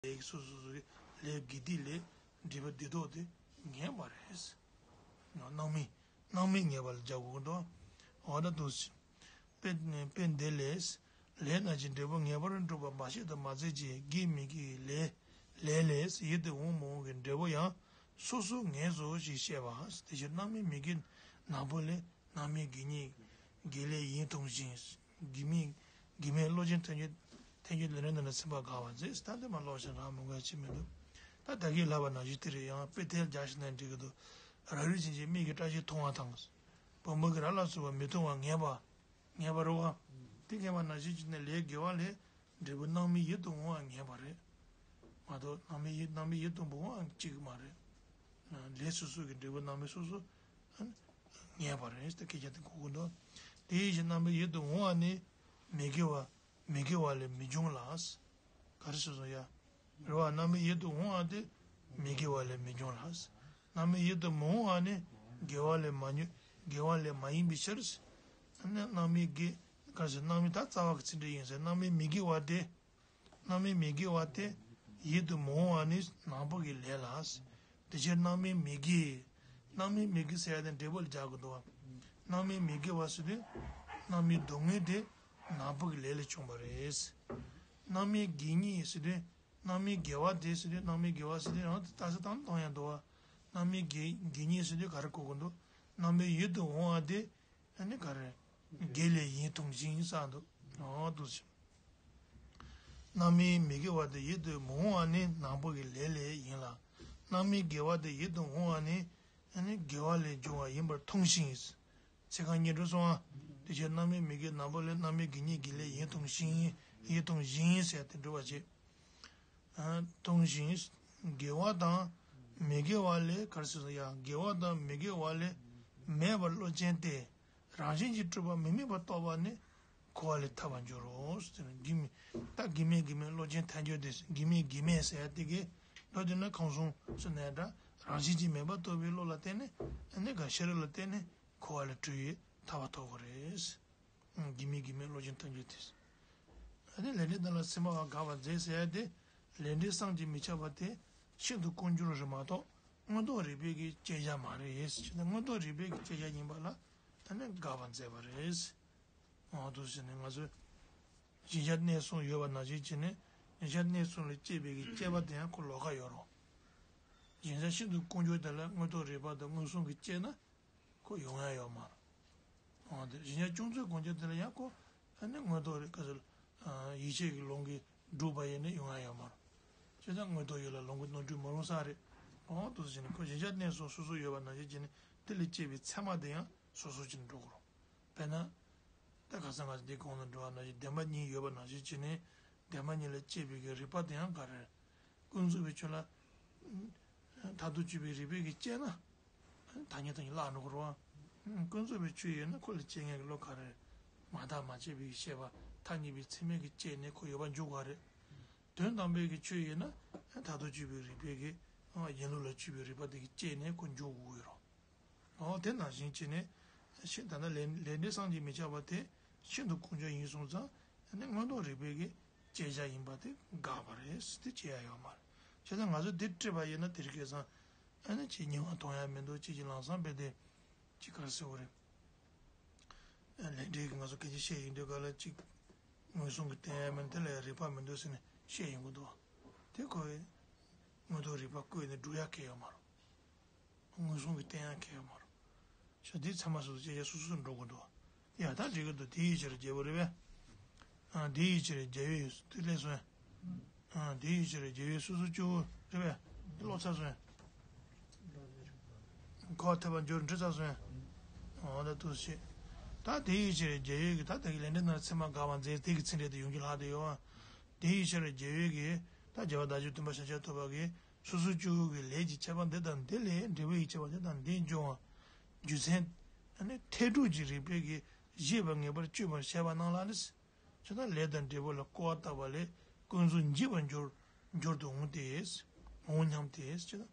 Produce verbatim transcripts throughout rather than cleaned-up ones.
ལས་ཀྱི་སོ་སོ་སོ་གི་ལས་དགེ་སྡིག་ལས་འབྲས་བུ་བདེ་སྡུག་དེ་ངེས་པ་རེད། སྣང་མེད་སྣང་མེད་ངེས་པ་ལ་སྦྱར་དགོས་ཀྱི་འདུག་འོ་ད་འདུག་སེ། དཔེ་དཔེ་འདི་ལས། ལས་རྣམས་ཀྱི་འབྲས་བུ་ངེས་པར་འགྲུབ་པ་མ་བཤད་དུ་མ་ཚད་ཀྱི་དགེ་མི་དགེའི་ལས་ལས་ལས་ཡིད་དུ་འོང་མི་འོང་གི་འབྲས་བུ་ཡང་སོ་སོ་ངེས་སོ་ཞེས་བཤད་པ། དེ་ཕྱིར་སྣང་མེད་མི་དགེ་ནག་པོ་ལས། སྣང་མེད་དགེ་བསྙེན་དགེ་ལས་ཡིན་མཐོང་ཞིང་། དགེ་མེད་དགེ་མེད་བློ་ཅན་ཐམས་ཅད་ཐམས་ཅད་ལས་རིམ་འདི་ལ་ཚིམ་པར་དགའ་བར་མཛད། ད་འདི་མ་ཀློག་ཞིང་རང་མི་དགོས་ཅི་མི་འདུག་ད་ད་གིན་ལབ་པ་ནང་བཞིན་དེ་རེད། ཡང་དཔེ་དེ་རྒྱག་ཞིག་ན་འགྲིག་གི་འདུག་རབ་རིབ་ཅན་གྱི་མིག་གིས་བཀྲ་ཤིས་མཐོང་བ་དང་། བུམ་པ་གིས་ར་ལ་སོགས་པ་མི་མཐོང་བ་ངེས་པ། ངེས་པ་རེད་བ། དེ་ངེས་པ་ནང་བཞིན་བྱས་ནས་ལས་དགེ་བ་ལས་འབྲས་བུ་སྣང་མེད་ཡིད་དུ་འོང་བ་ངེས་པ་རེད། མ་གཏོགས་སྣང་མེད་ཡིད་སྣང་མེད་ཡིད་དུ་མི་འོང་བ་གཅིག་མ་རེད། ལས་སོ་སོ་གི་འབྲས་བུ་སྣང་མེད་སོ་སོ་ངེས་པ་རེད་ཟེར་ཏེ་སྐད་ཆ་དེ་གོ་གི་འདུག་དེ་ཡི་ཕྱིར་སྣང་མེད་ཡིད་དུ་འོང་བ་ནི་མི་དགེ་བ་མི་དགེ་བ་ལས་མི་འབྱུང་ལ། ག་རེ་ཟེར་སོང་ཡ། རེད་བ། སྣང་མེད་ཡིད་དུ་འོང་བ་དེ་མི་དགེ་བ་ལས་མི་འབྱུང་ལ། སྣང་མེད་ཡིད་དུ་མི་འོང་བ་ནི་དགེ་བ་ལས་མ་ཉོ་དགེ་བ་ལས་མ་ཡིན་པའི་ཕྱིར། སྣང་མེད་དགེ་ག་རེ་ཟེར། སྣང་མེད་ད་རྩ་བ་གི་ཚིག་འགྲེལ་ཡིན་ཟེར། སྣང་མེད་མི་དགེ་བ་དེ། སྣང་མེད་མི་དགེ་བ་དེ་ཡིད་དུ་མི་འོང་བ་ནི་ནག་པོ་གི་ལས་ལ། དེ་ཕྱིར་སྣང་མེད་མི་དགེ། སྣང་མེད་མི་དགེ་ཟེར་ཡ་དེ་འབྲས་བུ་ལ་སྦྱར་དགོས་འདུག་བ། སྣང་མེད་མི་དགེ་བ་ཟེར་དུས། སྣང་མེད་སྡུག་བསྔལ་དེ་ནག་པོ་གི་ལས་ལས་བྱུང་བ་རེད། སྣང་མེད་དགེ་བསྙེན་ཟེར་དུས། སྣང་མེད་དགེ་བ་དེ་ཟེར་དུས། སྣང་མེད་དགེ་བ་ཟེར་དུས་རང་དེ་ལྟ་ས་དང་གཏོང་ཡ་འདུག་བ། སྣང་མེད་དགེ་དགེ་བསྙེན་ཟེར་དུས་ག་རེ་གོ་དགོས་འདུག་སྣང་མེད་ཡིད་དུ་འོང་བ་དེ། ཨ་ནི་ག་རེ། དགེ་ལས་ཡིན་མཐོང་ཞིང་ཟེར་འདུག་འོ་འདུག་སེ། སྣང་མེད་མི་དགེ་བ་དེ་ཡིད་དུ་མི་འོང་བ་ནི་ནག་པོ་གི་ལས་ལས་ཡིན་ལ། སྣང་མེད་དགེ་བ་དེ་ཡིད་དུ་འོང་བ་ནི། ཨ་ནི་དགེ་བ་ལས་བྱུང་བ་ཡིན་པར་མཐོང་ཞིང་། ཚིག་རྐང་གཉིས་འགྲོ་སོང་ཨ། དེ་ཕྱིར་སྣང་མེད་མི་དགེ་ནག་པོ་ལས། སྣང་མེད་དགེ་བསྙེན་དགེ་ལས་ཡིན་མཐོང་ཞིང་། ཡིན་མཐོང་ཞིང་ཟེར་དེ་འགྲོ་བ་བྱེད། མཐོང་ཞིང་། དགེ་བ་དང་མི་དགེ་བ་ལས། ག་རེ་ཟེར་སོང་ཡ། དགེ་བ་དང་མི་དགེ་བ་ལས་མེད་པར་བློ་ཅན་ཏེ། རང་བཞིན་གྱིས་གྲུབ་པ་མི་དམིགས་པར་རྟོགས་པ་ནི་འཁོར་བ་ལས་ཐར་བར་འགྱུར་རོ། དགེ་མེད་ད་དགེ་མེད་དགེ་མེད་བློ་ཅན་ཐལ་འགྱུར་ཏེ། དགེ་མེད་དགེ་མེད་ཟེར་ཡ་དེ་གའི་འགྲོ་དེ་ནི་གང་གསུངས་སུ་ནས་འདྲ། རང་བཞིན་གྱིས་མེད་པར་རྟོགས་པའི་བློ་ལ་བརྟེན་ནས། ཨ་ནི་ག་ཤེས་རབ་ལ་བརྟེན་ནས་འཁོར་བ་ལས་གྲོལ་བའི་ཐར་པ་ཐོབ་དགོས་རེད། དགེ་མེད་དགེ་མེད་བློ་ཅན་ཐམས་ཅད་དེ། ཨ་ནི་ལས་འབྲས་དང་ལ་སེམས་པ་དགག་པར་མཛད་ཟེར་ཡ་དེ། ལས་འབྲས་བསམ་གྱིས་མི་ཁྱབ་པ་དེ་ཤིན་ཏུ་ཀུན་སྦྱོར་རེད་མ་གཏོགས་མངོན་རྟོགས་རིགས་པའི་གི་དཔྱད་བྱ་མ་རེད་ཟེར་ན། མངོན་རྟོགས་རིགས་པའི་གི་དཔྱད་བྱ་ཡིན་པ་ལ་ད་ནི་དགག་པར་མཛད་པ་རེད། འོ་འདུག་ཟེར་ནས་ང་ཚོས་གཞལ་བྱ་གནས་གསུམ་ཡོད་པ་ནང་བཞིན་བྱས་ནས། གཞལ་བྱ་གནས་གསུམ་ལ་དཔྱད་པའི་གི་དཔྱད་པ་དེ་ཡང་ཁོ་ལོགས་ཀ་ཡོད་རེད། གཞལ་བྱ་ཤིན་ཏུ་ཀུན་སྦྱོར་དེ་ལ་མངོན་རྟོགས་རིགས་པ་དང་མངོན་སུམ་གྱིས་དཔྱད་ན། ཁོ་ཡོང་ཡ་ཡོད་མ་རེད། འོ་དེ་གཞལ་བྱ་ཅུང་ཟད་གོམས་ཀྱང་དེ་ལ་ཡང་ཁོ་ཨ་ནི་མངོན་རྟོགས་རེད། ག་ཚོད་ཡིད་ཆེས་ཀྱི་ལུང་གིས་སྒྲུབ་པ་ཡིན་ན་ཡོང་ཡ་ཡོད་མ་རེད། བྱས་ཙང་མངོན་རྟོགས་ཡོད་ལ་ལུང་གིས་རྣམ་འགྲེལ་མ་རུང་ས་རེད། འོ་འདུག་སེ་བྱས་ནས་ཁོ་གཞལ་བྱ་གནས་གསུམ་སོ་སོ་ཡོད་པ་ནང་བཞིན་བྱས་ནས་དེ་ལ་དཔྱད་པའི་ཚད་མ་དེ་ཡང་སོ་སོ་བྱས་ནས་འགྲོ་དགོས་རེད། དཔེར་ན། ད་ག་ས་ང་ཚོ་འདི་གོང་ལ་འགྲོ་བ་ནང་བཞིན་བདེན་པ་གཉིས་ཡོད་པ་ནང་བཞིན་བྱས་ནས་བདེན་པ་གཉིས་ལ་དཔྱད་པའི་གི་རིགས་པ་དེ་ཡང་ག་རེ་རེད། ཀུན་རྫོབ་པའི་ཆོས་ལ་མཐར་ཐུག་དཔྱོད་པའི་རིགས་པས་ཀྱིས་དཔྱད་ན། ཐ་སྙད་དང་ཉིད་བརླག་འགྲོ་གི་རེད་བ། ཀུན་རྫོབ་པའི་ཆོས་ཡིན་ན་ཁོ་ལ་དཔྱད་མཁན་གྱི་བློ་ག་རེ་རེད། མ་བརྟགས་མ་དཔྱད་པའི་ཤེས་པ་ཐ་སྙད་པའི་ཚད་མས་ཀྱིས་དཔྱད་ནས་ཁོ་ཡོད་པ་འཇོག་དགོས་རེད། དོན་དམ་པའི་གི་ཆོས་ཡིན་ན་མཐར་ཐུག་དཔྱོད་པའི་རིགས་པས་ཀྱིས་ཡིན་ལུགས་ལ་དཔྱོད་པའི་རིགས་པ་དེ་གིས་དཔྱད་ནས་ཁོ་འཇོག་དགོས་ཀྱི་རེད། འོ་དེ་ནང་བཞིན་བྱས་ནས་ཤིན་ད་ལྟ་ལས་ལས་འབྲས་བསམ་གྱིས་མི་ཁྱབ་པ་དེ་ཤིན་ཏུ་ཀུན་སྦྱོར་ཡིན་སོང་ཙང་། ཨ་ནི་མངོན་རྟོགས་རིགས་པའི་གི་དཔྱད་བྱ་ཡིན་པ་དེ་དགག་པ་རེད་ཟེར་དེ་བྱེད་ཡ་ཡོད་མ་རེད། བྱས་ཙང་ང་ཚོ་འདི་བཀྲལ་བ་ཡིན་ན་དེ་རིང་ཁ་སང་ཨ་ནི་ཅིག་ཉེ་བར་མཐོང་ཡ་མི་འདུག་ཅིག་ཅིག་ལམ་སང་དཔེ་དེ་ཅིག་ག་རེ་ཟེར་དགོས་རེད། ལས་འབྲས་ཀྱི་ང་ཚོ་སྐད་ཆ་བཤད་ཡོང་དུས་ག་ལ་ཅིག་མངོན་སུམ་གྱིས་བསྟན་ཡ་མིན་དེ་ལ་ཡ་རིགས་པ་མི་འདུག་ཟེར་ནས་བཤད་ཡོང་གི་འདུག་དེ་ཁོ་བས་མངོན་རྟོགས་རིགས་པ་བཀོད་ནས་སྒྲུབ་ཡ་གལ་ཡོད་མ་རེད། མངོན་སུམ་གྱིས་བསྟན་ཡ་གལ་ཡོད་མ་རེད། ཤ་དེ་ཚང་མ་སོ་སོ་དཔྱད་བྱ་སོ་སོ་འགྲོ་དགོས་འདུག་ཡ་ད་འགྲིག་གི་འདུག་དེའི་ཕྱིར་རྒྱལ་པོ་རེད་པས། ཨ་དེའི་ཕྱིར་རྒྱལ་བས་དེ་ལས་སོང་། ཨ་དེའི་ཕྱིར་རྒྱལ་བས་སོ་སོ་སྐྱོ་བོ་རེད་པས། དེ་ཀློག་ཚར་སོང་། འཁོར་བ་ཐེག་པ་མགྱོགས་འགྲོ་ཚར་སོང་། འོ་ད་འདུག་སེ་བྱས། ད་དེའི་ཕྱིར་རྒྱལ་བས་ཀྱིས་ད་ད་གི་ལས་འབྲས་རྣམས་ཚད་མར་དགག་པར་མཛད་དེ་གི་ཚིག་འགྲེལ་དེ་ཡོང་རྒྱུ་ལྷག་བསྡད་ཡོད། དེའི་ཕྱིར་རྒྱལ་བས་ཀྱིས་ད་རྒྱལ་བ་བདག་ཆོས་སྟོན་པ་ཤཱཀྱ་ཐུབ་པ་གིས་སོ་སོ་སྐྱོ་བོ་གི་ལས་ཀྱི་ཁྱད་པར་འདི་དང་འདི་ལས་འབྲས་བུ་ཡི་ཁྱད་པར་འདི་དང་འདི་འབྱུང་བ། རྒྱུ་མཚན། ཨ་ནི་འཐད་སྒྲུབ་ཀྱི་རིགས་པས་ཀྱིས་བཞེད་པ་ངེས་པར་དཔྱོད་པར་བྱ་བ་རྣམས་ལ་ནི། ཇི་ལྟར་ལས་དང་འབྲས་བུ་ལ་སྐུར་བ་བཏབ་པ་ལས་ཀུན་རྫོབ་འཇིག་པར་འགྱུར་འགྱུར་དུ་འོང་སྟེ། འོང་སྙམ་སྟེ་ཇི་ལྟར།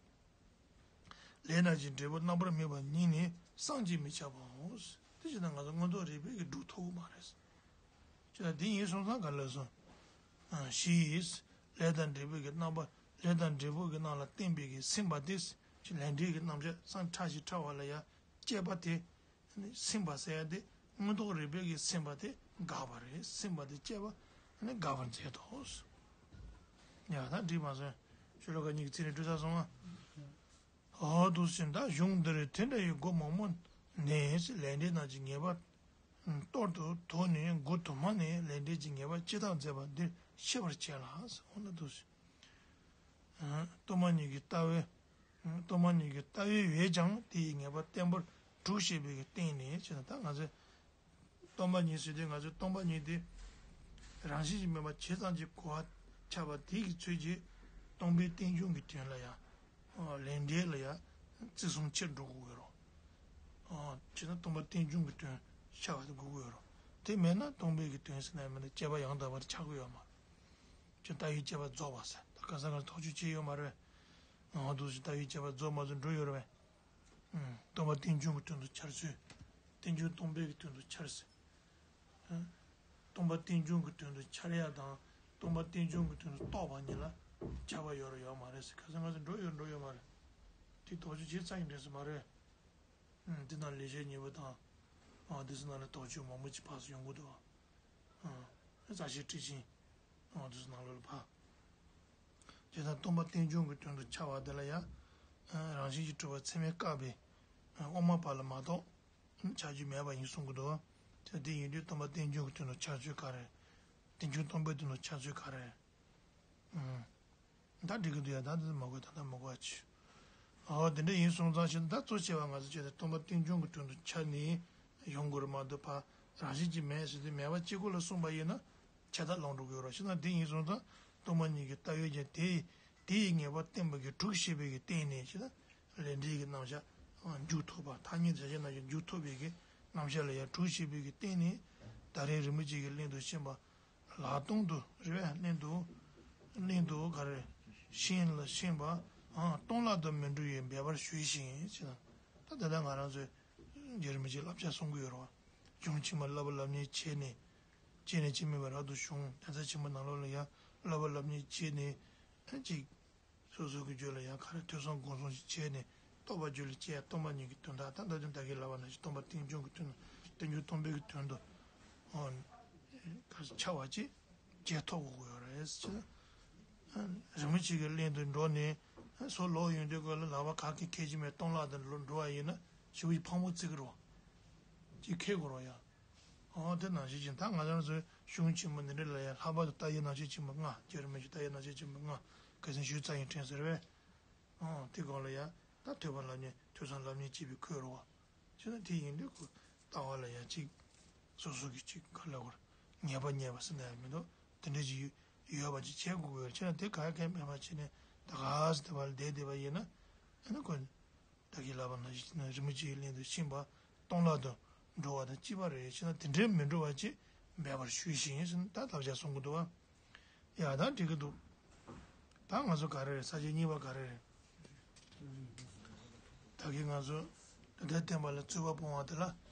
ལས་རྣམས་ཀྱི་འབྲས་བུ་རྣམ་པར་སྨིན་པ་ཉིད་ནི་བསམ་གྱིས་མི་ཁྱབ་པའོ། དེ་བྱས་ན་ང་ཚོ་མངོན་རྟོགས་རིགས་པས་ཀྱིས་སྒྲུབ་ཐུབ་ཀྱི་མ་རེད། ཇི་ལྟར་འདི་ཡིན་སོང་ཙང་ག་ལ་སོང་། ཞེས། ལས་དང་འབྲས་བུ་གི་རྣམ་པ། ལས་དང་འབྲས་བུ་གི་རྣམ་ལ་བརྟེན་པའི་གི་སེམས་པ་དེ། ལས་འབྲས་ཀྱི་རྣམ་གཞག་སེམས་ཕྲ་ཞིང་ཕྲ་བ་ལ་ཡང་དཔྱད་པ་དེ། སེམས་པ་ཟེར་ཡ་དེ་མངོན་རྟོགས་རིག་པའི་གི་སེམས་པ་དེ་འགགས་པ་རེད། སེམས་པ་དེ་དཔྱད་པ་ནི་འགགས་པར་མཛད་དོ། ཡ་ད་འགྲིག་མ་སོང་། ཤོ་ལོ་ཀ་གཉིས་ཀྱི་ཚིག་ནི་འགྲོ་ས་སོང་ང་། འོ་འདུག་ཟིན། ད་གཞུང་འདིར་དེ་འདྲ་ཡི་སྒོ་མང་པོ་ནས་ལས་འབྲས་རྣམས་ཀྱི་ངེས་པ་གཏོར་དུ་དོགས་ནས། སྒོ་དུ་མ་ནས་ལས་འབྲས་ཀྱི་ངེས་པ་ཅི་ལྟར་མཛད་པ་འདིར་ཤེས་པར་བྱས་ལ། འོ་ན་འདུག་ཟིན། སྟོང་པ་ཉིད་ཀྱི་ལྟ་བའི། སྟོང་པ་ཉིད་ཀྱི་ལྟ་བའི་འོས་ཀྱང་དེ་ཡི་ངེས་པ་བརྟན་པོར་གྲུབ་ཤེས་པའི་སྟེང་ནས་ཅེ་ན། ད་ང་ཚོས་སྟོང་པ་ཉིད་ཟེར་དུས་ང་ཚོས་སྟོང་པ་ཉིད་དེ་རང་བཞིན་གྱིས་མེད་པ་ཇི་ཙམ་གྱིས་གོ་བར་བྱ་བ་དེ་གི་ཚུལ་གྱིས་སྟོང་པའི་རྟེན་འབྱུང་གི་དོན་ལ་ཡང་། ལས་འབྲས་ལ་ཡང་བརྩི་སྲུང་བྱེད་འགྲོ་དགོས་ཀྱི་ཡོད་རེད། ཅེ་ན་སྟོང་པ་རྟེན་འབྱུང་གི་དོན་ཤར་བ་དེ་དགོས་ཀྱི་ཡོད་རེད། དེ་མེད་ན་སྟོང་པའི་གི་དོན་ཟེར་ན་མེད་ན་དཔྱད་པ་ཡང་དག་པར་ཆགས་ཀྱི་ཡོད་མ་རེད། ཅེ་ན་ལྟ་བའི་དཔྱད་པ་རྫོགས་པ་ཟེར། ད་ག་ས་ག་ལ་ཐག་གཅོད་བྱས་ཡོད་མ་རེད། ང་འདུག་ཟིན། ལྟ་བའི་དཔྱད་པ་རྫོགས་མ་རྫོགས་འགྲོ་ཡོད་རེད་པས། སྟོང་པ་རྟེན་འབྱུང་གི་དོན་དུ་འཆར་ཚུལ། རྟེན་འབྱུང་སྟོང་པའི་གི་དོན་དུ་འཆར་ཚུལ། སྟོང་པ་རྟེན་འབྱུང་གི་དོན་དུ་འཆར་ཡ་དང་། སྟོང་པ་རྟེན་འབྱུང་གི་དོན་དུ་རྟོགས་པ་གཉིས་ལ་ཁྱད་པར་ཡོད་རེད་ཡོད་མ་རེད་ཟེར། ཁ་སང་ང་ཚོ་འགྲོ་ཡོད་འགྲོ་ཡོད་མ་རེད། དེ་དོགས་གཅོད་བྱས་ཚར་ཡིན་འདྲ་ཟེར་མ་རེད། འདི་ནང་ལེགས་བཤད་སྙིང་པོ་དང་། འདི་ཚོ་ནང་ལ་དོགས་གཅོད་མང་པོ་ཅིག་ཕར་ཚུར་ཡོང་གི་འདུག་རྩ་ཤེ་ཊཱིཀ་ཆེན། འོ་དེ་ཚོ་ནང་ལོགས་ལ་ཕར། དེ་ལྟར་སྟོང་པ་རྟེན་འབྱུང་གི་དོན་དུ་འཆར་བ་དེ་ལ་ཡང་། རང་བཞིན་གྱིས་གྲུབ་པ་ཚད་མས་བཀག་པའི་དབུ་མ་པ་ལ་མ་གཏོགས་ཆགས་རྒྱུ་མེད་པ་ཡིན་གསུང་གི་འདུག་དེ་དེ་ཡིན་དུས་སྟོང་པ་རྟེན་འབྱུང་གི་དོན་དུ་འཆར་ཚུལ་ག་རེ། རྟེན་འབྱུང་སྟོང་པའི་དོན་དུ་འཆར་ཚུལ་ག་རེ། ད་འགྲིག་གི་འདུག་ཡ། ད་འདི་མ་དགོས། ད་ད་མ་དགོས་ཨ་ཅི། ཨོ་དེ་འདྲ་ཡིན་སོང་ཙང་ཞེ་ན། ད་གཙོ་ཆེ་བ་ང་ཚོ་བྱས་ཏེ་སྟོང་པ་རྟེན་འབྱུང་གི་དོན་དུ་འཆར་ནས་ཡོང་དགོས་རེད་མ་གཏོགས། ཕར་རང་བཞིན་གྱིས་མེད་ཟེར་དུས་མེད་པ་གཅིག་པོ་ལ་གསུངས་པ་ཡིན་ན་ཁྱད་མཚར་ལངས་འགྲོ་གི་ཡོད་རེད། ཞེ་ན་དེ་ཡིན་སོང་ཙང་སྟོང་པ་ཉིད་ཀྱི་ལྟ་བའི་རྒྱན་དེ་དེ་ཡི་ངེས་པ་བརྟན་པོ་གི་གྲུབ་ཤེས་པའི་གི་སྟེང་ནས་ཞེ་ན། ལས་འབྲས་ཀྱི་རྣམ་གཞག་འཇུག་ཐུབ་པ། ཐ་སྙད་བྱ་བྱེད་རྣམ་གཞག་འཇུག་ཐུབ་པའི་གི་རྣམ་གཞག་ལ་ཡང་གྲུབ་ཤེས་པའི་གི་སྟེང་ནས། ད་རེས་རིན་པོ་ཆེ་གི་གླིང་དུ་ཕྱིན་པ། ལྷག་མཐོང་དུ་རེད་པས། གླིང་དུ། གླིང་དུ་ག་རེ། ཕྱིན་ལ་ཕྱིན་པ། ཨང་སྟོང་ལ་དུ་མི་འགྲོ་བའི་འབད་པར་ཞུས་ཤིང་ཞེ་ན། ད་ད་ལྟ་ང་རང་ཚོས་རྗེ་རིན་པོ་ཆེའི་བསླབ་བྱ་གསུང་གི་ཡོད་རེད་བ། གཞུང་ཆེན་མོ་བསླབ་པ་སློབ་གཉེར་བྱས་ནས། བྱས་ནས་ཅི་མིན་པར་རབ་ཏུ་བྱུང་། གདན་ས་ཆེན་པོ་ནང་ལོགས་ལ་ཡང་བསླབ་པ་སློབ་གཉེར་བྱས་ནས། ཨ་ཅིག་སོ་སོ་གི་རྒྱུད་ལ་ཡང་ག་རེ་ཐོས་བསམ་སྒོམ་གསུམ་ཞིག་བྱས་ནས། རྟོགས་པ་རྒྱུད་ལ་སྐྱེ་ཡ་སྟོང་པ་ཉིད་ཀྱི་དོན་དག་ད་ལྟ་དོན་བདག་གིས་ལབ་པ་ནང་བཞིན་སྟོང་པ་རྟེན་འབྱུང་གི་དོན་དུ། རྟེན་འབྱུང་སྟོང་པའི་གི་དོན་དུ། ཨོ། ག་རེ་འཆར་བ་ཅིག་བྱེད་ཐུབ་དགོས་ཀྱི་ཡོད་རེད་ཟེར། རིན་པོ་ཆེ་གི་གླིང་དུ་འགྲོ་ནས་སུ་ལོག་ཡོང་དུས་སྐབས་ལ་ལག་པ་ག་གེ་འཁྱེར་གྱི་མེད། སྟོང་ལ་དུ་ལོག་འགྲོ་བ་ཡིན་ན་ཞེ་པོ་ཅིག་ཕངས་པོ་བརྩི་གི་རེད་བ། ཅིག་འཁྱེར་དགོས་རེད་ཡ། ཨོ་དེ་ནང་བཞིན་ཅིག་ད་ང་རང་ཚོའི་གཞུང་ཆེན་མོ་འདི་འདྲ་ལ་ཡང་ལྷག་པར་དུ་ལྟ་བའི་རྣམ་བཤད་ཆེན་པོ་ལྔ། རྗེ་རིན་པོ་ཆེའི་ལྟ་བའི་རྣམ་བཤད་ཆེན་པོ་ལྔ་ག་ཚོད་ཞུས་ཚར་ཡིན་དྲན་ཟེར་བས། ཨོ་དེ་སྒང་ལ་ཡང་ད་ཐོས་པ་སློབ་གཉེར། ཐོས་བསམ་སློབ་གཉེར་བྱེད་པའི་ཁུལ་རེད་བ། བྱས་ན་དེ་ཡིན་དུས་ཁོ་ལྟ་བ་ལ་ཡང་ཅིག་སོ་སོ་གི་ཅིག་ག་ལ་བར་ངེས་པ་རྙེད་པ་ཟེར་ན་ཡང་མི་འདུག་དེ་འདྲ་ཅིག་ཡོད་པ་ཅིག་བྱེད་དགོས་ཀྱི་ཡོད། བྱས་ན་དེ་ག་གེ་མེད་པ་བྱས་ནས་ད་ག་ཟེར་དེ་བ་ལ་བསྡད་བསྡད་པ་ཡིན་ན། ཨ་ནི་ཁོ། བདག་གིས་ལབ་པ་ནང་བཞིན་ན་རིན་པོ་ཆེའི་གླིང་དུ་ཕྱིན་པ་སྟོང་ལ་དུ་འགྲོ་བ་དང་གཅིག་པ་རེད། ཞེ་ན་དེ་འདྲའི་མི་འགྲོ་བ་ཅིག་འབད་པར་ཞུས་ཤིང་ཟེར་ན་ད་བསླབ་བྱ་གསུང་གི་འདུག་བ། ཡ་ད་འགྲིག་གི་འདུག་ད་ང་ཚོ་ག་རེ་རེད། ས་བཅད་གཉིས་པ་ག་རེ་རེད། ད་གིན་ང་ཚོ་ད་ལྟའི་བསྟན་པ་ལ་རྩོད་པ་སྤོང་བ་དེ་ལ་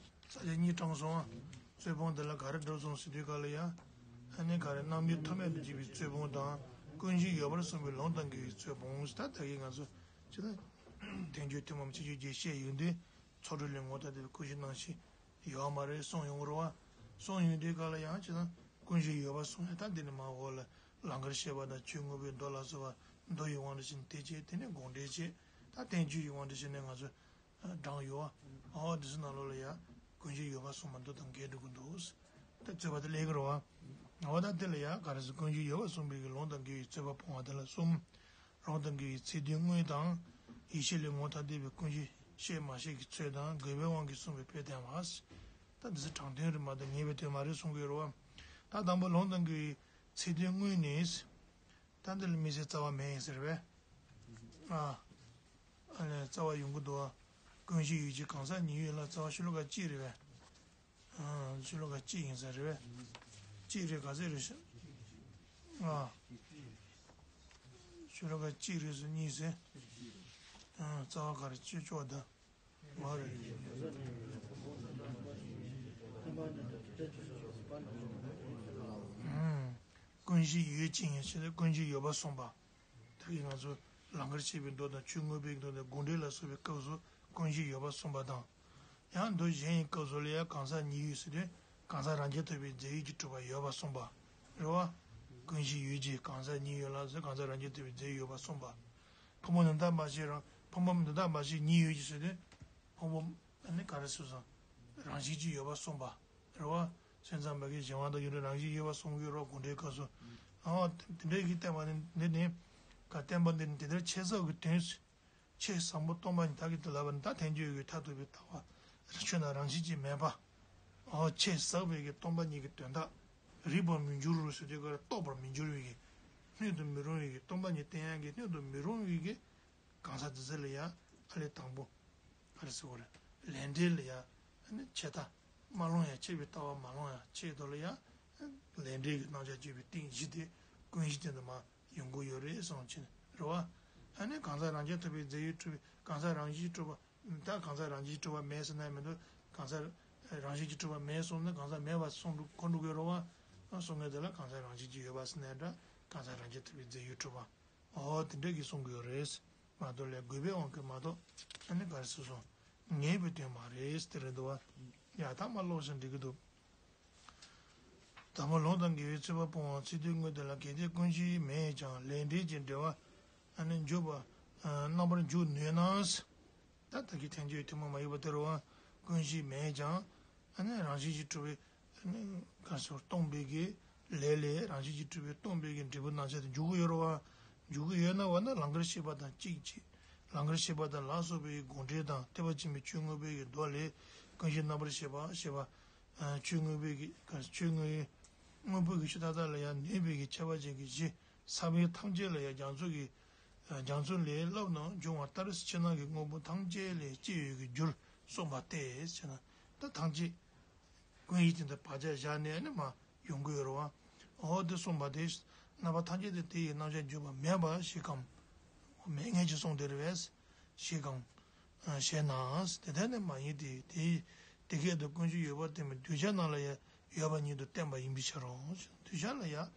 ས་བཅད་གཉིས་དྲངས་སོང་ང་། རྩོད་སྤོང་དེ་ལ་ག་རེ་འགྲོ་སོང་ཟེར་དུས་ག་ལ་ཡ། ཨ་ནི་ག་རེ་རྣམ་དབྱེ་ཐོགས་མེད་དུ་འབྱེད་པའི་རྩོད་སྤོང་དང་། ཀུན་གཞི་ཡོད་པར་གསུངས་པའི་ལུང་དང་འགལ་བའི་རྩོད་སྤོང་ཟེར། ད་ད་གིན་ང་ཚོ། ཅི་ལ། ཐལ་འགྱུར་ཐུན་མོང་མ་ཕྱིན་ཅི་བྱའི་ཤེས་ཡོན་ཏེ། ཚོགས་དྲུག་ལས་ངོ་ཐ་དད་པའི་ཀུན་གཞི་རྣམ་ཤེས་ཡོད་མ་རེད་གསུངས་ཡོང་གི་རེད་བ། གསུངས་ཡོང་དུས་ག་ལ་ཡང་ཅི་ལ་ཀུན་གཞི་ཡོད་པ་གསུངས་ཡ། ད་འདི་ནི་མ་འོག་ལ་ལང་ཀར་བཤད་པ་དང་ཆོས་མངོན་པའི་མདོ་ལ་སོགས་པ་མདོ་ཡི་དབང་དུ་བྱས་ནས་དེ་བྱས། དེ་ནས་དགོངས་འགྲེལ་བྱས། ད་བསྟན་བཅོས་ཡི་དབང་དུ་བྱས་ནས་ང་ཚོ་བགྲངས་ཡོད་བ། འོ་འདི་ཚོ་ནང་ལོགས་ལ་ཡང་ཀུན་གཞི་ཡོད་པ་གསུངས་པ་མདོ་དང་འགལ་འགྲོ་གི་འདུག་ད་རྩོད་པ་དེ་སླེབས་ཀྱི་རེད་བ། འོ་ད་དེ་ལ་ཡང་ག་རེ་ཟེར། ཀུན་གཞི་ཡོད་པར་གསུངས་པའི་གི་ལུང་དང་འགལ་བའི་རྩོད་པ་སྤོང་བ་དེ་ལ་གསུམ། ལུང་དང་འགལ་བའི་ཚིག་དོན་དངོས་དང་། ཡེ་ཤེས་ལས་ངོ་ཐ་དད་པའི་ཀུན་གཞི་ཤེས་མ་ཤེས་ཀྱི་ཚོད་དང་། དགོས་པའི་དབང་གིས་གསུངས་པའི་དཔེ་བསྟན་པ། ད་འདི་ཚོ་དྲང་དོན་རེད་མ་གཏོགས་ངེས་པའི་དོན་མ་རེད་གསུང་གི་ཡོད་རེད་བ། ད་དང་པོ་ལུང་དང་འགལ་བའི་ཚིག་དོན་དངོས་ནི། ད་འདི་ལ་དམིགས་བསལ་རྩ་བ་མེད་ཡིན་ཟེར་བས། ཨ། ཨ་ལས་རྩ་བ་ཡོང་གི་འདུག་བ། ཀུན་གཞི་ཡོད་ཀྱི་གང་ཟག་ཉིད་ཡོད་ལ་རྩ་བ་ཤོ་ལོ་ཀ་གཅིག་རེད་བས། ཨ། ཤོ་ལོ་ཀ་གཅིག་ཡིན་ས་རེད་བས། གཅིག་རེད་ག་ཚད་རེད་ཤག་ཨ། ཤོ་ལོ་ཀ་གཅིག་རེད་ཟེར་གཉིས་ཟེར། ཨ། རྩ་བ་ག་རེ་བཅུ་བཅུ་བ་ད། མ་རེད། ཨ། ཀུན་གཞི་ཡོད་ཅིང་ཞེས་ཏེ་ཀུན་གཞི་ཡོད་པ་གསུངས་པ། ད་གིན་ང་ཚོ་ལང་ཀར་གཤེགས་པའི་མདོ་དང་ཆོས་མངོན་པའི་མདོ་དང་དགོངས་འགྲེལ་ལ་སོགས་པའི་སྐབས་སུ་ཀུན་གཞི་ཡོད་པ་གསུངས་པ་དང་། ཡང་མདོ་གཞན་ཡི་སྐབས་སུ་ལ་ཡང་གང་ཟག་ཉིད་ཡོད་ཟེར་དུས་གང་ཟག་རང་རྐྱ་ཐུབ་པའི་རྫས་ཡོད་ཀྱིས་གྲུབ་པ་ཡོད་པ་གསུངས་པ། རེད་བ། ཀུན་གཞི་ཡོད་ཅེས་གང་ཟག་ཉིད་ཡོད་ལ་ཟེར་གང་ཟག་རང་རྐྱ་ཐུབ་པའི་རྫས་ཡོད་པ་གསུངས་པ། ཕུང་པོ་འདི་དག་མ་ཞིག་རང་ཕུང་པོ་འདི་དག་མ་ཞིག་ཉིད་ཡོད་ཀྱི་ཟེར་དུས། ཕུང་པོ་ཨ་ནི་ག་རེ་ཟེར་སོང་། རང་བཞིན་གྱིས་ཡོད་པ་གསུངས་པ། རེད་བ། སེམས་ཙམ་པ་གིས་གཞན་དབང་དང་ཡུལ་ལ་རང་བཞིན་ཡོད་པ་གསུང་གི་ཡོད་རེད་བ་དགོངས་འགྲེལ་སྐབས་སུ། ཨོ་དེ་འདྲའི་གི་བསྟན་པ་ནི་འདི་ནི། ག་བསྟན་པ་འདི་ནི་དེ་ལྟར་ཆེས་ཟབ་ཀྱི་དོན། ཆེས་ཟབ་མོ་སྟོང་པ་ཉིད་བདག་གིས་འདི་ལབ་པ་ནི་ད་ཐལ་འགྱུར་གྱི་མཐར་ཐུག་པའི་ལྟ་བ། ཆོས་རྣམས་རང་བཞིན་གྱིས་མེད་པ། ཨོ་ཆེས་ཟབ་པའི་གི་སྟོང་པ་ཉིད་ཀྱི་དོན་དག་རིག་པར་མི་འགྱུར་ཟེར་དུས་ཀར་རྟོགས་པར་མི་འགྱུར་བའི་གི། སྣོད་དུ་མི་རུང་བའི་གི་སྟོང་པ་ཉིད་བསྟན་ཡག་གི་སྣོད་དུ་མི་རུང་བའི་གི། གང་ཟག་འདི་ཚོ་ལ་ཡང་ཨ་ལས་དང་པོ། ག་རེ་ཟེར་དགོས་རེད། ལས་འབྲས་ལ་ཡང་ཨ་ནི་ཆད་ལྟ། མ་ལོང་ཡང་ཆད་པའི་ལྟ་བ་མ་ལོང་ཡང་ཆད་དོ་ལ་ཡང་། ལས་འབྲས་ཀྱི་རྣམ་གཞག་བརྗོད་པའི་སྟེང་གཞི་དེ་ཀུན་གཞི་སྟེང་དུ་མ་ཡོང་གི་ཡོད་རེད་གསུངས་ཕྱིན་རེད་བ། ཨ་ནི་གང་ཟག་རང་རྐྱ་ཐུབ་པའི་རྫས་ཡོད་གྲུབ་པའི་གང་ཟག་རང་བཞིན་གྲུབ་པ། ད་གང་ཟག་རང་བཞིན་གྲུབ་པ་མེད་ཟེར་ན་མི་འདུག་གང་ཟག་རང་བཞིན་གྱིས་གྲུབ་པ་མེད་གསུངས་ན་གང་ཟག་མེད་པ་གསུངས་འགྲོ་གོ་འགྲོ་གི་རེད་བ། གསུང་མཁན་དེ་ལ་གང་ཟག་རང་བཞིན་གྱིས་ཡོད་པ་ཟེར་ན་འདྲ་གང་ཟག་རང་རྐྱ་ཐུབ་པའི་རྫས་ཡོད་གྲུབ་པ། ཨོ་དེ་འདྲ་གི་གསུང་གི་ཡོད་རེད། མ་གཏོགས་ལས་དགོས་པའི་དབང་གིས་མ་གཏོགས་ཨ་ནི་ག་རེ་ཟེར་སོང་། ངེས་པའི་དོན་མ་རེད་དེ་རེད་འདུག་བ། ཡ་ད་མ་ཀློག་ཞིག་འགྲིག་གི་འདུག་དང་པོ་ལུང་དང་འགལ་བའི་རྩོད་པ་སྤོང་བ་ཚིག་དོན་དངོས་དེ་ལ་གལ་ཏེ་ཀུན་གཞི་མེད་ཀྱང་ལས་འབྲས་ཀྱི་འབྲེལ་བ་ཨ་ནི་འཇོག་པ་རྣམ་པར་འཇོག་ནུས་ན། ད་ད་གི་ཐལ་འགྱུར་ཐུན་མོང་མ་ཡིན་པ་དེ་རུ་ཀུན་གཞི་མེད་ཀྱང་ཨ་ནི་རང་བཞིན་གྱིས་གྲུབ་པའི་ཨ་ནི་ག་སོགས་སྟོང་པའི་གི་ལས་ལས་རང་བཞིན་གྱིས་གྲུབ་པའི་སྟོང་པའི་གི་འབྲས་བུ་རྣམ་གཞག་དེ་འཇོག་གི་ཡོད་རེད་བ། འཇོག་གི་ཡོད་ན་བ་ན་ལང་ཀར་གཤེགས་པ་དང་གཅིག་ཅིག་ལང་ཀར་གཤེགས་པ་དང་ལ་སོགས་པའི་དགོངས་འགྲེལ་དང་ཐེག་པ་ཆེན་པོའི་ཆོས་མངོན་པའི་གི་མདོ་ལས་ཀུན་གཞི་རྣམ་པར་ཤེས་པ་ཞེས་པ། ཆོས་མངོན་པའི་གི་ཆོས་མངོན་མངོན་པའི་གི་ཆོས་མཐའ་དག་ལ་ཡང་ནུས་པའི་གི་ཁྱད་པར་ཅན་གྱི་གཞི། ས་བོན་ཐམས་ཅད་ལ་ཡང་རྒྱ་མཚོ་གི། རྒྱ་མཚོ་ལས་བསླབས་ནས་འབྱུང་བ་ལྟར་ཕྱི་ནང་གི་དངོས་པོ་ཐམས་ཅད་ལས་སྐྱེ་ཡོད་ཀྱི་རྒྱུར་གསུངས་པ་སྟེ་ཟེར་ན། ད་ཐམས་ཅད་ཀུན་གཞི་དེ་འདྲ་བག་ཆགས་བཞག་ནས་ནི་མ་ཡོང་གི་ཡོད་རེད་བ། འོ་དེ་གསུངས་པ་དེ། རྣམ་པ་ཐམས་ཅད་དེ་དེ་ཡི་རྣམ་གཞག་འཇོག་པ་མེད་པ་ཞིག་གམ། མེད་ངེས་ཀྱི་གསུངས་དེ་རེད་བས། ཞེས་གང་། ཞེ་ན། དེ་ལྟར་ནི་མ་ཡིན་ཏེ། དེ་དེ་སྐད་དུ་ཀུན་གཞི་ཡོད་པར་བསྟན་པའི་གདུལ་བྱ་རྣམས་ལ་ཡང་ཡོད་པ་ཉིད་དུ་བསྟན་པ་ཡིན་པའི་ཕྱིར་རོ། གདུལ་བྱ་ལ་ཡང་།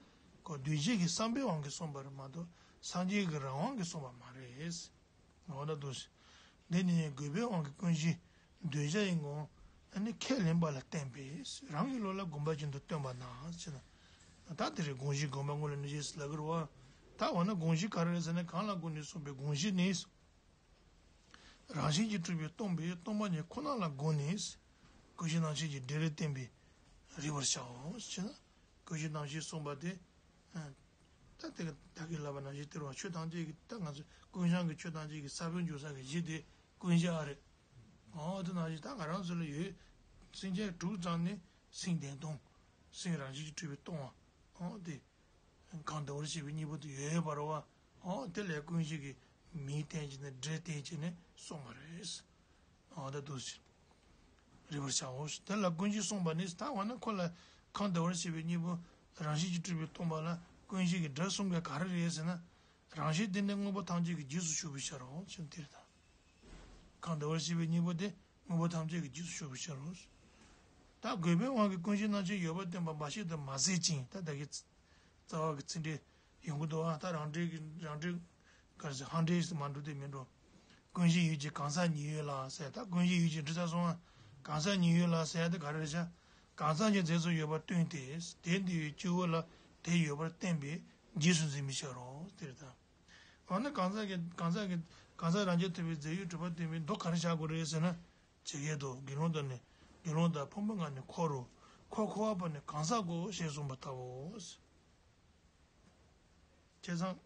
ཁོ་གདུལ་བྱའི་གི་བསམ་པའི་དབང་གིས་གསུངས་པ་རེད་མ་གཏོགས་སངས་རྒྱས་ཀྱི་རང་དབང་གིས་གསུངས་པ་མ་རེད། འོ་ན་དུ། འདི་ནི་དགོས་པའི་དབང་གིས་ཀུན་གཞི་གདུལ་བྱ་ཡི་ངོ་བོ་ཁས་ལེན་པ་ལ་བརྟེན་པས་རང་གི་བློ་ལ་དགོངས་པ་ཅན་དུ་སྟོན་པ་ན་ཞེ་ན། ད་དེ་རེད་དགོངས་གཞི་དགོངས་པ་དངོས་ལ་གནས་ཤིང་ལབ་ཀྱི་རེད་བ། ད་འོ་ན་དགོངས་གཞི་ག་རེ་རེད་ཟེར་ན་གང་ལ་དགོངས་ནས་གསུངས་པའི་དགོངས་གཞི་ནི། རང་བཞིན་གྱིས་གྲུབ་པའི་སྟོང་པའི་སྟོང་པ་ཉིད་ཁོ་ན་ལ་དགོངས་ནས། ཀུན་གཞི་རྣམ་ཤེས་ཀྱི་འབྲེལ་ལས་བརྟེན་པའི་རིག་པར་བྱའོ་ཞེ་ན། ཀུན་གཞི་རྣམ་ཤེས་གསུངས་པ་དེ། ད་དེ་ག་ད་གིན་ལབ་པ་ནང་བཞིན་དེ་རུ་ཆོས་ཐམས་ཅད་ཀྱི་ད་ང་ཚོ་ཀུན་བྱང་གི་ཆོས་ཐམས་ཅད་ཀྱི་ས་བོན་འཇོག་ས་གི་གཞི་དེ་ཀུན་གཞི་ཨ་རེད། འོ་དེ་ནང་བཞིན་ད་ང་རང་ཚོ་ལ་ཡོད། སེམས་ཅན་དྲུག་ཙམ་ནི་སེམས་བདེན་སྟོང་། སེམས་རང་བཞིན་གྱིས་གྲུབ་པའི་སྟོང་བ། འོ་དེ། གང་འདུལ་བར་བྱེད་པའི་གཉེན་པོ་དེ་ཡོད་པ་རེད་བ། འོ་དེ་ལས་ཀུན་གཞི་གི་མིང་བསྟན་གྱི་ནི་འབྲེལ་བསྟན་གྱི་ནི་གསུངས་པ་རེད། འོ་ད་འདུག་ཟེར། རིག་པར་བྱའོ། དེ་ལ་ཀུན་གཞི་གསུངས་པ་ནི་ད་འོ་ན་ཁོ་ལ་གང་འདུལ་བར་བྱེད་པའི་གཉེན་པོ་རང་བཞིན་གྱིས་གྲུབ་པའི་སྟོང་པ་ལ་ཀུན་གཞི་གི་སྒྲ་གསུམ་ག་ག་རེ་རེད་ཟེར་ན། རང་བཞིན་དེ་ནི་དངོས་པོ་ཐམས་ཅད་ཀྱི་རྗེས་སུ་ཞུགས་པའི་ཕྱིར་རོ་ཅེས་དེ་རེད་ད། གང་འདུལ་བར་བྱེད་པའི་གཉེན་པོ་དེ་དངོས་པོ་ཐམས་ཅད་ཀྱི་རྗེས་སུ་ཞུགས་པའི་ཕྱིར་རོ། ད་དགོས་པའི་དབང་གིས་ཀུན་གཞི་རྣམ་ཤེས་ཡོད་པར་བསྟན་པ་འབའ་ཞིག་ཏུ་མ་ཟད་ཅིང་ད་ད་གི་རྩ་བ་གི་ཚིག་འགྲེལ་ཡོང་གི་འདུག་ཨ། ད་རང་འགྲེལ་གྱི་རང་འགྲེལ་ག་རེ་ཟེར་ཧང་འགྲེལ་ཟེར་མ་འགྲོ་དེ་མི་འགྲོ། ཀུན་གཞི་ཡོད་ཀྱི་གང་ཟག་ཉིད་ཡོད་ལ་ཟེར་ད་ཀུན་གཞི་ཡོད་ཀྱི་འབྲི་ཚར་སོང་ཨ། གང་ཟག་ཉིད་ཡོད་ལ་ཟེར་དེ་ག་རེ་རེད་ཤག་གང་ཟག་གི་རྫས་སུ་ཡོད་པར་སྟོན་ཏེ། དེ་འདུལ་བའི་སྐྱེ་བོ་ལ་དེ་ཡོད་པར་བསྟན་པས་རྗེས་སུ་འཛིན་པའི་ཕྱིར་རོ་དེ་རེད་ད། འོ་ན་གང་ཟག་གི་གང་ཟག་གི་གང་ཟག་རང་རྐྱ་ཐུབ་པའི་རྫས་ཡོད་གྲུབ་པ་བསྟན་པའི་མདོ་ག་རེ་བཞག་དགོས་རེད་ཟེར་ན། ཇི་སྐད་དུ་དགེ་སློང་དག་ནི་དགེ་སློང་དག་ཕུང་པོ་ལྔ་ནི་འཁོར་རོ། འཁོར་འཁོར་བ་པོ་ནི་གང་ཟག་གོ་ཞེས་གསུངས་པ་ལྟ་བུའོ། བྱས་ཙང་།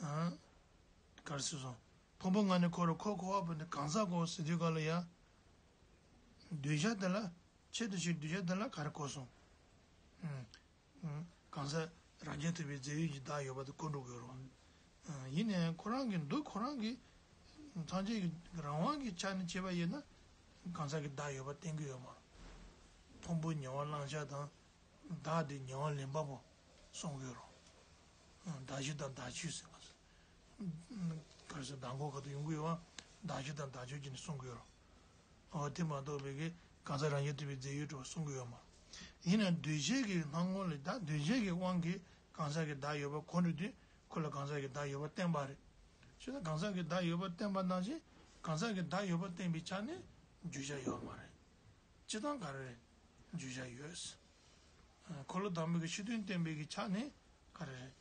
ཨ། ག་རེ་ཟེར་སོང་། ཕུང་པོ་ལྔ་ནི་འཁོར་རོ་འཁོར་འཁོར་བ་པོ་ནི་གང་ཟག་གོ་ཟེར་དུས་ག་ལ་ཡ། གདུལ་བྱ་དེ་ལ་ཆེད་དུ་བྱས་གདུལ་བྱ་དེ་ལ་ག་རེ་གོ་སོང་། ཨ། གང་ཟག་རང་རྐྱ་ཐུབ་པའི་རྫས་ཡོད་ཀྱི་བདག་ཡོད་པ་དེ་གོ་འགྲོ་དགོས་རེད་བ། ཡིན་ནའི་ཁོ་རང་གི་འདུག་ཁོ་རང་གི་ཐམས་ཅད་ཀྱི་རང་དབང་གི་ཆ་ནས་བྱས་པ་ཡིན་ན་གང་ཟག་གི་བདག་ཡོད་པ་བསྟན་གྱི་ཡོད་མ་རེད། ཕུང་པོ་ཉེ་བར་བླང་བྱ་དང་བདག་དེ་ཉེ་བར་ལེན་པ་པོ་གསུང་གི་ཡོད་རེད། བདག་གཞན་དང་བདག་ཆོས་ཟེར་བ། ག་རེ་ཟེར་བདག་འགོག་ག་དུ་ཡོང་གི་ཡོད་བ། བདག་གཞན་དང་བདག་ཆོས་ཀྱི་ནི་གསུང་གི་ཡོད་རེད། འོ་དེ་མ་གཏོགས་པའི་གི་གང་ཟག་རང་རྐྱ་ཐུབ་པའི་རྫས་ཡོད་གྲུབ་པ་གསུང་གི་ཡོད་མ། ཡིན་ནའང་འདུས་བྱས་ཀྱི་སྣང་ངོ་ལ་ད་འདུས་བྱས་ཀྱི་དབང་གིས་གང་ཟག་གི་བདག་ཡོད་པ་གོ་འགྲོ་དུས་ཁོ་ལ་གང་ཟག་གི་བདག་ཡོད་པ་བསྟན་པ་རེད། བྱས་ཙང་གང་ཟག་གི་བདག་ཡོད་པ་བསྟན་པ་ནང་བཞིན་གང་ཟག་གི་བདག་ཡོད་པ་བསྟན་པའི་ཆ་ནས་བརྗོད་བྱ་ཡོད་མ་རེད། སྤྱིར་བཏང་ག་རེ་རེད། བརྗོད་བྱ་ཡོད། འཁོར་ལོ་དང་པོ་གི་ཕྱི་དོན་བསྟན་པའི་གི་ཆ་ནས་ག་རེ་རེད།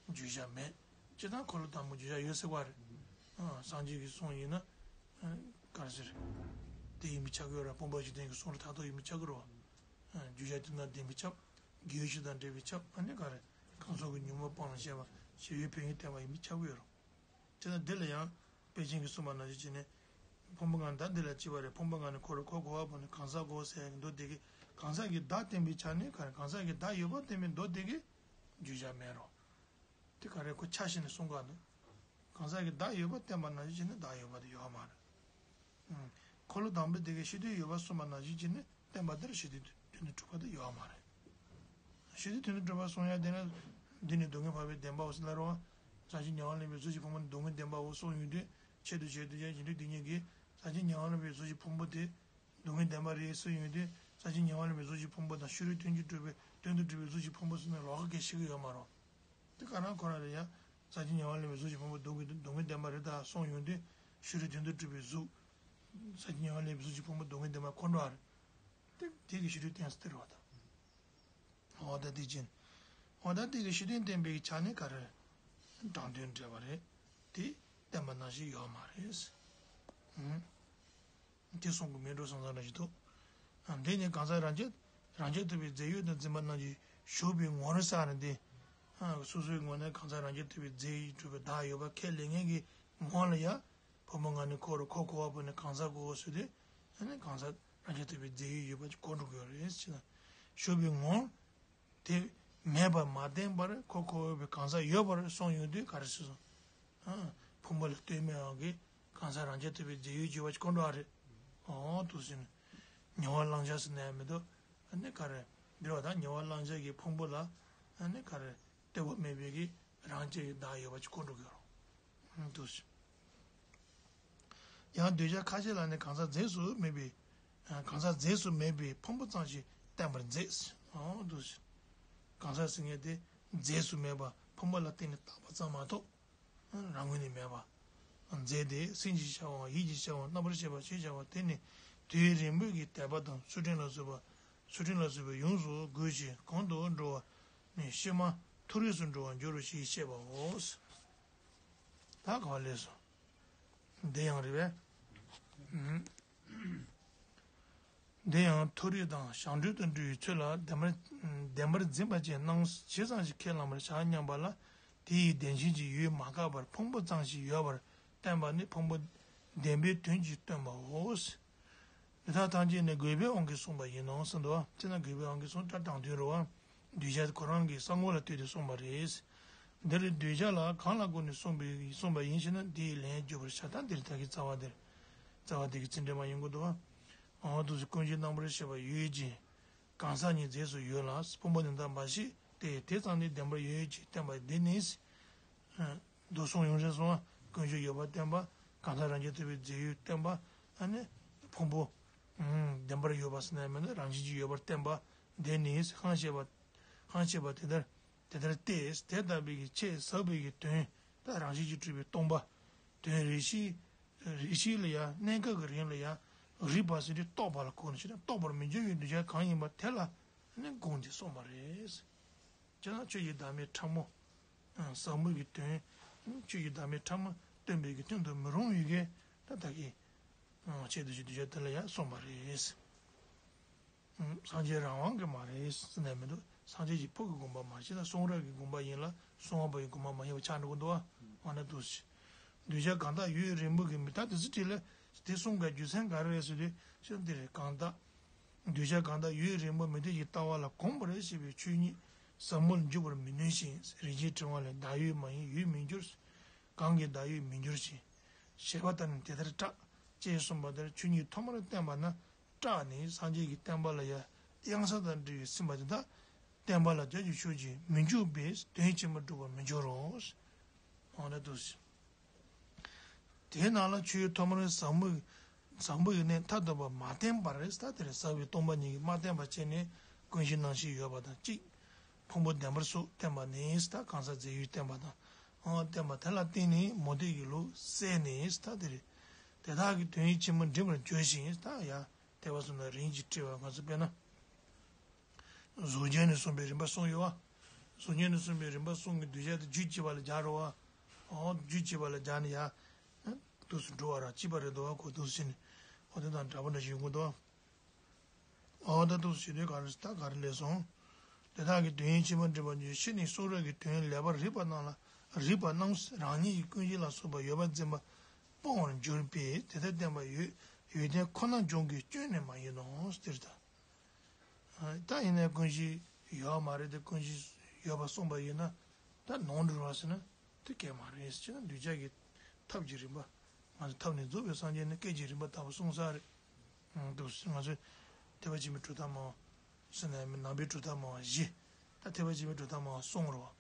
བརྗོད་བྱ་མེད། སྤྱིར་བཏང་འཁོར་ལོ་དང་པོ་བརྗོད་བྱ་ཡོད་ཟེར་བ་རེད། ཨ། སངས་རྒྱས་ཀྱི་གསུང་ཡིན་ན། ཨ། ག་རེ་ཟེར། དེ་ཡིན་པའི་ཆ་གི་ཡོད་ར། སྤོང་བ་འཇིག་རྟེན་གྱི་གསུང་རབ་མཐར་ཐུག་ཡིན་པའི་ཆ་གི་རེད་བ། ཨ། བརྗོད་བྱ་དེ་དང་ལྡན་པའི་ཆ། དགེ་བའི་བཤེས་དང་འབྲེལ་བའི་ཆ། ཨ་ནི་ག་རེ། གང་ཟག་གི་ཉོན་མོངས་སྤངས་ལ་བྱེད་པ། བྱེད་པའི་ཕན་ཡོན་བསྟན་པ་ཡིན་པའི་ཆ་གི་ཡོད་ར། དེ་ན་འདི་ལ་ཡང་དཔེ་ཅན་གྱིས་གསུངས་པ་ནང་བཞིན་བྱས་ནས། ཕུང་པོ་ལྔ་ནི་བདག་འདི་ལ་སྐྱེ་བ་རེད། ཕུང་པོ་ལྔ་ནི་འཁོར་བར་འཁོར་འཁོར་བར་བབ་ནས་གང་ཟག་གོ་ཟེར་ཡག་གི་མདོ་དེ་གིས་གང་ཟག་གི་བདག་བསྟན་པའི་ཆ་ནས་ག་རེ། གང་ཟག་གི་བདག་ཡོད་པ་བསྟན་པའི་མདོ་དེ་གིས་བརྗོད་བྱ་མེད་རོ། དེ་ག་རེ་ཁོ་ཆ་བཞག་ནས་གསུང་ག་འདུག་གང་ཟག་གི་བདག་ཡོད་པ་བསྟན་པ་ནང་བཞིན་བྱས་ནས་བདག་ཡོད་པ་དེ་ཡོད་མ་རེད། ཨང་། འཁོར་ལོ་དང་པོ་དེ་གིས་ཕྱི་དོན་ཡོད་པ་གསུངས་པ་ནང་བཞིན་བྱས་ནས་བསྟན་པ་དེར་ཕྱི་དོན་དོན་དུ་གྲུབ་པ་དེ་ཡོད་མ་རེད། ཕྱི་དོན་དོན་དུ་གྲུབ་པ་གསུང་ཡག་དེ་ནི། འདི་ནི་སྡུག་བསྔལ་འཕགས་པའི་བདེན་པའོ་ཟེར་ལབ་རེད་བ། ཟག་བཅས་ཉེ་བར་ལེན་པའི་གཟུགས་ཀྱི་ཕུང་པོ་ནི་སྡུག་བསྔལ་བདེན་པའོ་གསུངས་ཡོང་དུས། ཆེད་དུ་བྱས་ཏེ་ཡང་ཞིང་དུ་དེ་ཉིད་ཀྱིས་ཟག་བཅས་ཉེ་བར་ལེན་པའི་གཟུགས་ཀྱི་ཕུང་པོ་དེ་སྡུག་བསྔལ་བདེན་པ་རེད་ཟེར་ཡོང་དུས། ཟག་བཅས་ཉེ་བར་ལེན་པའི་གཟུགས་ཀྱི་ཕུང་པོ་དང་ཕྱི་རོལ་དོན་གྱིས་གྲུབ་པའི་དོན་དུ་གྲུབ་པའི་གཟུགས་ཀྱི་ཕུང་པོ་ཟེར་ནས་ལོགས་ཀ་གང་ཞིག་གི་ཡོད་མ་རེད། དེ་ག་རང་ཁོ་རང་རེད་ཡ། ཟག་བཅས་ཉེ་བར་ལེན་པའི་གཟུགས་ཀྱི་ཕུང་པོ་སྡུག་གི་སྡུག་བསྔལ་བདེན་པ་རེད་ད་གསུངས་ཡོང་དུས། ཕྱི་རོལ་དོན་དུ་གྲུབ་པའི་གཟུགས། ཟག་བཅས་ཉེ་བར་ལེན་པའི་གཟུགས་ཀྱི་ཕུང་པོ་སྡུག་བསྔལ་བདེན་པ་ཁོ་འགྲོ་བ་རེད། དེ་དེ་གི་ཕྱི་རོལ་བསྟན་སྲིད་དེ་རེད་བ་ད། འོ་ད་དེ་ཅན། འོ་ད་དེ་གི་ཕྱི་དོན་བསྟན་པའི་ཆ་ནས་ག་རེ། དྲང་དོན་འགྲེལ་བ་རེད། དེ་བསྟན་པ་ནང་བཞིན་ཡོད་མ་རེད། ཨང་། དེ་གསུང་གི་མེད་འགྲོ་བསམ་བསམ་འདྲ་ཞིག་འདུག་ཨ། འདི་ནི་གང་ཟག་རང་རྐྱ་རང་རྐྱ་ཐུབ་པའི་རྫས་ཡོད་དུ་འཛིན་པ་རྣམས་ཀྱིས་ཞུགས་པའི་ངོར་ཟེར་ནི་འདི། ཨ། སོ་སོའི་ངོས་ནས་གང་ཟག་རང་རྐྱ་ཐུབ་པའི་རྫས་ཡོད་གྲུབ་པའི་བདག་ཡོད་པ་ཁས་ལེན་མཁན་གྱི་ངོ་ལ་ཡ། ཕུང་པོ་ལྔ་ནི་འཁོར་བར་འཁོར་འཁོར་བར་བབ་ནས་གང་ཟག་གོ་ཟེར་དུས། ཨ་ནི་གང་ཟག་རང་རྐྱ་ཐུབ་པའི་རྫས་ཡོད་ཡོད་པ་ཅིག་གོ་འགྲོ་གི་ཡོད་རེད་ཟེར་ན། ཞུགས་པའི་ངོར། དེ་མེད་པར་མ་བསྟན་པར་འཁོར་འཁོར་བར་བབ་པའི་གང་ཟག་ཡོད་པར་སོང་ཡོང་དུས་ག་རེ་ཟེར་སོང་། ཨ། ཕུང་པོ་ལ་ལྟོས་མེད་པ་གི་གང་ཟག་རང་རྐྱ་ཐུབ་པའི་རྫས་ཡོད་ཅེས་པ་ཅིག་གོ་འགྲོ་བ་རེད། འོ་འདུག་ཟེར་ནས། ཉེ་བར་བླང་བྱ་ཟེར་ན་ཡང་མི་འདུག་ཨ་ནི་ག་རེ། འདིར་བ་དང་ཉེ་བར་བླང་བྱ་གི་ཕུང་པོ་ལ། ཨ་ནི་ག་རེ། ལྟོས་པ་མེད་པའི་གི་རང་རྐྱ་ཡི་བདག་ཡོད་པ་ཅིག་གོ་འགྲོ་གི་ཡོད་རེད། འདུག་ཟེར། ཡང་གདུལ་བྱ་ཁ་ཅིག་ལ་ནི་གང་ཟག་རྫས་སུ་མེད་པའི། གང་ཟག་རྫས་སུ་མེད་པའི་ཕུང་པོ་ཙམ་ཞིག་བསྟན་པར་མཛད། འོ་འདུག་ཟེར། གང་ཟག་ཟེར་མཁན་དེ་རྫས་སུ་མེད་པ་ཕུང་པོ་ལ་བརྟེན་ནས་བཏགས་པ་ཙམ་མ་གཏོགས། རང་ངོས་ནས་མེད་པ། རྫས་དེ་སེམས་ཀྱི་ཤར་བའམ་ཡིད་ཀྱི་ཤར་བའམ་རྣམ་པར་ཤེས་པ་ཞེས་བྱ་བ་དེ་ནི་དུས་རིང་པོའི་གི་དད་པ་དང་ཚུལ་ཁྲིམས་ལ་སོགས་པ། ཚུལ་ཁྲིམས་ལ་སོགས་པས་ཡོངས་སུ་བསྒོས་ཤིང་གོང་དུ་འགྲོ་བ་ནས་ཕྱི་མ་མཐོ་རིས་སུ་འགྲོ་བར་འགྱུར་རོ་ཞེས་བཤད་པའོ། ད་ག་བ་ལས་སོ། འདི་ཡང་རེད་པས། འདི་ཡང་མཐོ་རིས་དང་བྱང་གྲོལ་དུ་འགྲོ་བའི་ཚུལ་ལ་བདེན་པར་བདེན་པར་འཛིན་པ་ཅན་རྣམས་ཇི་ཙམ་ཞིག་ཁས་བླངས་པར་བྱ་སྙམ་པ་ལ། དེ་ཡི་བདེན་ཞེན་གྱི་ཡུལ་མ་འགགས་པར་ཕུང་པོ་ཙམ་ཞིག་ཡོད་པར་བསྟན་པ་ནི་ཕུང་པོ་བདེན་པའི་དོན་གྱིས་སྟོན་པའོ། འདི་དག་ཐམས་ཅད་ནི་རྒོད་པའི་དབང་གིས་གསུངས་པ་ཡིན་ནོ་གསུངས་འདུག་བ། དེས་ན་རྒོད་པའི་དབང་གིས་གསུངས་ད་དྲང་དོན་རེད་བ། གདུལ་བྱ་ཁོ་རང་གི་བསམ་ངོ་ལ་ལྟོས་ཏེ་གསུངས་པ་རེད། འདིར་གདུལ་བྱ་ལ་གང་ལ་བསྒོས་ནས་གསུངས་པའི་གསུངས་པ་ཡིན་ཞེ་ན། འདིའི་ལན་བརྗོད་པར་བྱ། ད་འདིར་ད་གིན་རྩ་བ་འདིར། རྩ་བ་འདི་གི་ཚིག་འགྲེལ་མ་ཡིན་དགོས་འདུག་བ། འོ་འདུག་སེ་ཀུན་གཞི་རྣམ་པར་ཤེས་པ་ཡོད་ཅིང་། གང་ཟག་ཉིད་རྫས་སུ་ཡོད་ལ། ཕུང་པོ་ནི་དག་མ་ཤེས་ཏེ། དེ་ཙམ་ནི་བདེན་པར་ཡོད་ཅེས་བསྟན་པ་འདི་ནི། མདོར་གསུངས་ཡོང་ཟེར་སོང་བ། ཀུན་གཞི་ཡོད་པར་བསྟན་པ། གང་ཟག་རང་རྐྱ་ཐུབ་པའི་རྫས་ཡོད་བསྟན་པ། ཨ་ནི། ཕུང་པོ། ཨུམ། བདེན་པར་ཡོད་པ་ཟེར་ན་མིན་ན་རང་བཞིན་གྱིས་ཡོད་པར་བསྟན་པ། འདི་ནི་སྔར་བཤད་པ། སྔར་བཤད་པ་དེ་ལྟར། དེ་ལྟར་ཏེ། དེ་ལྟ་བུའི་གི་ཆེས་ཟབ་པའི་གི་དོན། ད་རང་བཞིན་གྱིས་གྲུབ་པའི་སྟོང་པ། དོན་རེ་ཞིག་རེ་ཞིག་ལ་ཡང་གནས་སྐབས་ཀྱི་རིང་ལ་ཡང་རིག་པ་ཟེར་དུས་རྟོགས་པ་ལ་གོ་ནས་ཕྱིར་རྟོགས་པར་མི་འགྱུར་བའི་གདུལ་བྱ་གང་ཡིན་པ་དེ་ལ་ནི་དགོངས་ཏེ་གསུངས་པ་རེད། ཅེ་ན་ཆོས་ཀྱི་བདག་མེད་ཕྲ་མོ། ཟབ་མོ་གི་དོན། ཆོས་ཀྱི་བདག་མེད་ཕྲ་མོ་སྟོན་པའི་གི་དོན་དུ་མི་རུང་བའི་གི་ད་ལྟ་གི། ཆེད་དུ་ཞུ་གདུལ་བྱ་དེ་ལ་ཡང་གསུངས་པ་རེད། སངས་རྒྱས་རང་དབང་གི་མ་རེད་ཟེར་ནས་མི་འདུག་སངས་རྒྱས་ཀྱི་ཕུགས་ཀྱི་དགོངས་པ་མ་ཤེས་ན་གསུང་རབ་ཀྱི་དགོངས་པ་ཡིན་ལ་གསུང་བ་པོ་ཡི་དགོངས་པ་མ་ཡིན་པ་ཆགས་འགྲོ་གི་འདུག་བ། འོ་ན་འདུག་སེ། གདུལ་བྱ་གང་དག་ཡུན་རིང་པོ་གི་མི་ད་དེ་ཚོ་བྲིས་ལ་དེ་གསུང་ག་རྒྱུ་མཚན་ག་རེ་རེད་ཟེར་དུས་ཤོད་འདི་རེད་གང་དག་གདུལ་བྱ་གང་དག་ཡུན་རིང་པོ་མུ་སྟེགས་ཀྱི་ལྟ་བ་ལ་གོམས་པར་བྱེད་པའི་ཆོས་ཉིད་ཟབ་མོར་འཇུག་པར་མི་ནུས་ཤིང་། རིན་ཆེན་ཕྲེང་བ་ལས། བདག་ཡོད་མ་ཡིན་ཡོད་མི་འགྱུར། གང་གིས་བདག་ཡོད་མི་འགྱུར་ཞེས། བྱས་པ་ལྟར་ནི་དེ་ལྟར་གྲགས། ཅེས་གསུངས་པ་ལྟར་ཆོས་ཉིད་ཐོག་མར་བསྟན་པ་ན་སྐྲག་ནས་སངས་རྒྱས་ཀྱི་བསྟན་པ་ལ་ཡང་གཡང་ས་དང་འབྲེལ་བའི་སེམས་པ་དེ་དག་བསྟན་པ་ལ་རྒྱ་ཆེར་ཤོར་ཅིང་མི་འཇུག་པས་དོན་ཆེན་པོ་སྒྲུབ་པར་མི་འགྱུར་རོ། འོ་ན་འདུག་སེ། དེའི་ནང་ལ་ཆོས་ཐོག་མར་ཟབ་མོ་ཟབ་མོ་ཡི་གནས་མཐར་ཐུག་པ་མ་བསྟན་པར་ཟེར་དེ་རེད། ཟབ་པའི་སྟོང་པ་ཉིད་ཀྱིས་མ་བསྟན་པ་བྱས་ནས་ ཀུན་གཞི་རྣམ་ཤེས་ཡོད་པ་དང་གཅིག་ཕུང་པོ་བདེན་པར་གཟུགས་བསྟན་པ་ནི་ད་གང་ཟག་རྫས་ཡུལ་བསྟན་པ་དང་། ཨོ་བསྟན་པ་དེ་ལ་བརྟེན་ནས་མུ་སྟེགས་ཀྱི་ལུགས་བསལ་ནས་ད་དེ་རེད། དེ་དག་གི་དོན་ཡིད་ཆེས་མ་འགྲིམ་པར་བྱོས་ཤིང་ད་ཡ་དེ་བ་སོང་ན་རིན་གྱིས་སྤྲས་པ་ང་ཚོ་དཔེར་ན། གཟུགས་ཅན་ནས་གསུངས་པའི་རིམ་པ་གསུམ་ཡོད་བ། གཟུགས་ཅན་ནས་གསུངས་པའི་རིམ་པ་གསུམ་གྱི་གདུལ་བྱ་དེ་རྒྱུད་གཅིག་པ་ལ་སྦྱར་རོ་བ། ཨོ་རྒྱུད་གཅིག་པ་ལ་སྦྱར་ནས་ཡ། འདུག་སེ་འགྲོ་བ་ར་གཅིག་པ་རེད་འདུག་བ་གོ་འདུག་སེ་བྱས་ནས། ཨོ་དེ་དང་འདྲ་པོ་འདྲ་ཞིག་ཡོང་གི་འདུག་བ། ཨོ་ད་འདུག་སེ་བྱེད་དུས་ག་རེ་ད་ག་རེ་ལས་སོང་། དེ་དག་གི་དོན་ཡིད་ཆེས་མ་འགྲིམ་པར་བྱོས་ཤིང་ནི་གསུང་རབ་ཀྱི་དོན་ལེགས་པར་རིག་པ་རྣམས་ལ་རིག་པ་རྣམས་རང་ཉིད་ཀྱི་ཀུན་གཞི་ལ་སོགས་པ་ཡོད་པར་འཛིན་པ་སྤོང་བར་འགྱུར་བས་དེ་ལྟར་བསྟན་པ་ཡོད་ཡོན་ཏན་ཁོ་ན་འབྱུང་གི་སྐྱོན་ནི་མ་ཡིན་ནོ་ཟེར་ད། ད་ཡིན་ནའི་ཀུན་གཞི་ཡོད་མ་རེད་དེ་ཀུན་གཞི་ཡོད་པ་གསུངས་པ་ཡིན་ན་ད་ནོར་འགྲོ་བ་ཟེར་ན་དེ་སྐད་མ་རེད་ཟེར་ན་གདུལ་བྱ་གི་ཐབས་ཀྱི་རིམ་པ་ང་ཚོ་ཐབས་ནི་རྫོགས་པའི་སངས་རྒྱས་ནི་སྐད་ཀྱི་རིམ་པ་ལྟ་བུ་གསུངས་ས་རེད། འདུག་ང་ཚོས་ཐེག་པ་ཆེན་པོའི་གྲུབ་མཐའ་མང་ཟེར་ན་ནང་པའི་གྲུབ་མཐའ་མང་བཞི། ད་ཐེག་པ་ཆེན་པོའི་གྲུབ་མཐའ་མང་གསུམ་རེད་བ།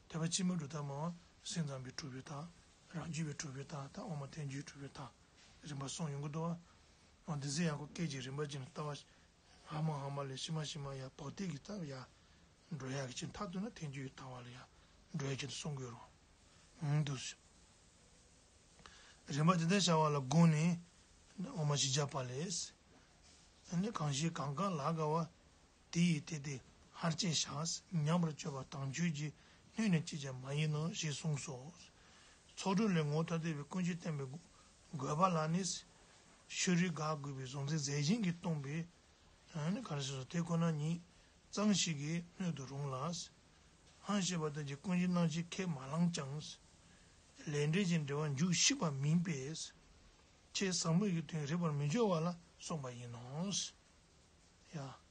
ཐེག་པ་ཆེན་པོའི་གྲུབ་མཐའ་མང་སེམས་ཙམ་པའི་གྲུབ་པའི་མཐའ། རང་རྒྱུད་པའི་གྲུབ་པའི་མཐའ་ད་དབུ་མ་ཐལ་འགྱུར་གྲུབ་པའི་མཐའ། རིམ་པ་གསུམ་ཡོང་གི་འདུག་བ། འདི་ཚོ་ཡང་ཁོ་སྐད་ཀྱི་རིམ་པ་ཅན་ལྟ་བ། ཧ་མ་ཧ་མ་ལས་ཕྱི་མ་ཕྱི་མ་ཡ་བག་ཐེག་གི་ལྟ་བ་ཡ། འགྲོ་ཡ་གི་ཅིག་མཐའ་གཏུགས་ན་ཐལ་འགྱུར་གྱི་ལྟ་བ་ལ་ཡ། འགྲོ་ཡ་ཅིག་གསུང་གི་ཡོད་རེད་བ། འདུག་སེ། རིམ་པ་དེ་ལྟར་བྱ་བ་ལ་དགོངས་ནས། དབུ་མ་བཞི་བརྒྱ་པ་ལས། ཨ་ནི་གང་ཞིག་གང་གང་ལ་དགའ་བ། དེ་ཡི་དེ་སྟེ་ཧར་བཅད་བྱ། ཉམས་པར་སྤྱོད་པ་དམ་ཆོས་ཀྱི་སྣོད་ནི་ཅིས་ཀྱང་མ་ཡིན་ནོ་ཞེས་གསུངས་སོ། ཚོགས་དྲུག་ལས་ངོ་ཐ་དད་པའི་ཀུན་གཞི་བསྟན་པའི་དགོས་པ་ལ་ནི། ཤེས་རིག་དགག་དགོས་པའི་གཟུང་འཛིན་རྫས་གཞན་གྱིས་སྟོང་པའི། ཨ་ནི་ག་རེ་ཟེར་སོ་དེ་ཁོ་ན་ཉིད་ཙམ་ཞིག་གི་སྣོད་དུ་རུང་ལ། ཧང་ཞེས་པ་དེ་ཀྱི་ཀུན་གཞི་རྣམ་བཅད་ཁས་མ་བླངས་ཀྱང་། ལས་འབྲས་ཀྱི་འབྲེལ་བ་འཇུག་ཤེས་པ་མིན་པས། ཆེས་ཟབ་མོ་ཡི་དོན་རིག་པར་མི་འགྱུར་བ་ལ་སོགས་པ་ཡིན་ནོ། ཡ།